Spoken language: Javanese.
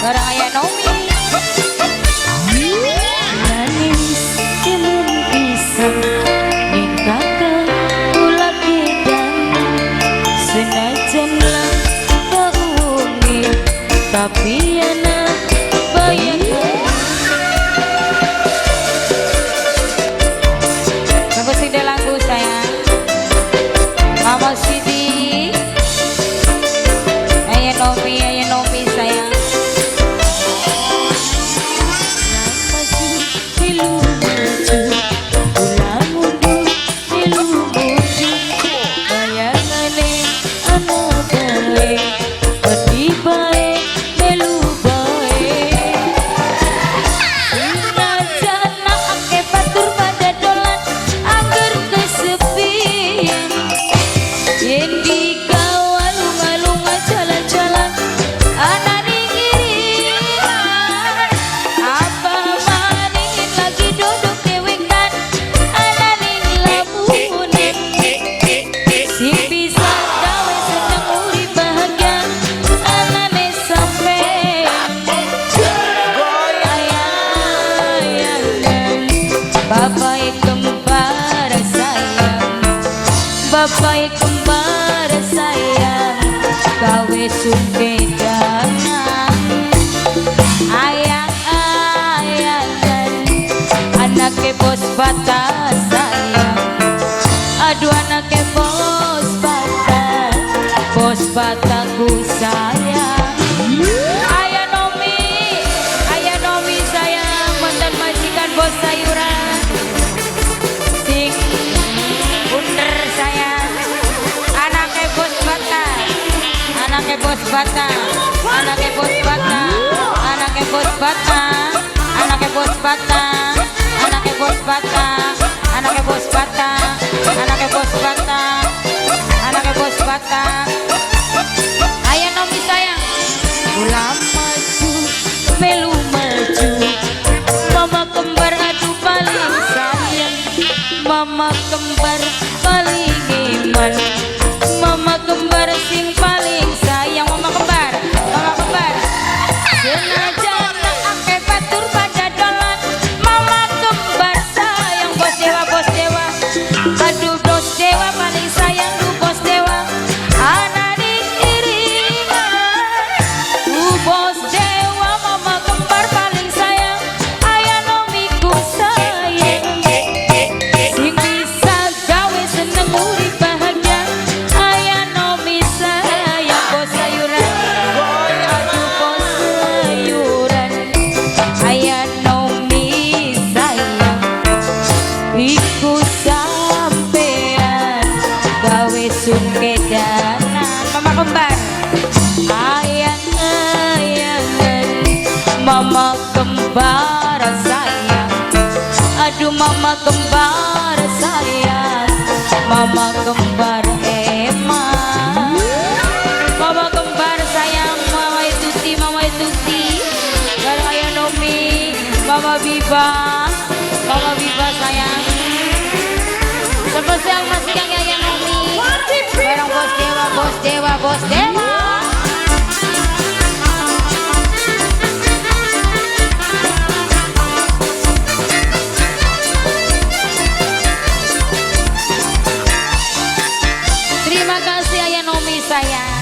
Bareng Ayah Nomi. Nangis timun pisang ning kakang kula kidang, senajan langka wonge tapi ana bayangan. Tunggu sing lagu sayang. Mama Siti, Ayah Nomi, Ayah Nomi sayang. Maju milu maju, kula mundur milu mundur, bayangane ana bae, wedi bae melu bae. Senajan akeh batur pada dolan, angger kesepian, yen dikawal lunga-lunga jalan-jalan anane iriman. Apa maning lagi duduk dewekan anane lamunan, sing bisa gawe seneng urip bahagia anane sampean. Ayang-ayangan bapak kembar sayang, bapak kembar sayang, gawe sungkedanan. Ayang-ayangan anake bos bata sayang, aduh anake bos bata, bos bataku sayang. Ayah Nomi, Ayah Nomi sayang, mantan majikan bos sayuran. Sing bunder sayang. Anaknya bos bata, anaknya bos bata, anaknya bos bata, anaknya bos bata, anaknya bos bata, anaknya bos bata, anaknya bos bata, anaknya bos bata, anaknya bos bata. Ayah Nomi sayang. Kula maju melu maju, mama kembar aduh paling sayang, mama kembar paling iman, mama kembar sing paling sayang. Mama kembar, mama kembar. Senajan akeh batur pada dolan, mama kembar sayang. Bos dewa, bos dewa. Aduh bos dewa paling sayang, duh bos dewa anane iringan. Duh bos dewa, mama kembar paling sayang, ayah nomiku sayang, sing bisa gawe seneng urip bahagia, ayah nomi sayang. Bos sayuran, Aduh bos sayuran, ayah nomi sayang, iku sampean gawe sungkedanan. Mama kembar. Ayang-ayangan mama kembar sayang, aduh mama kembar sayang, mama kembar emang. Mama kembar sayang, Mama Tuti, Mama Tuti. Bareng Ayah Nomi, Mama Biba, Mama Biba sayang. Spesial masih kang Ayah Nomi. Bareng bos dewa, bos dewa, bos dewa. Terima kasih Ayah Nomi sayang.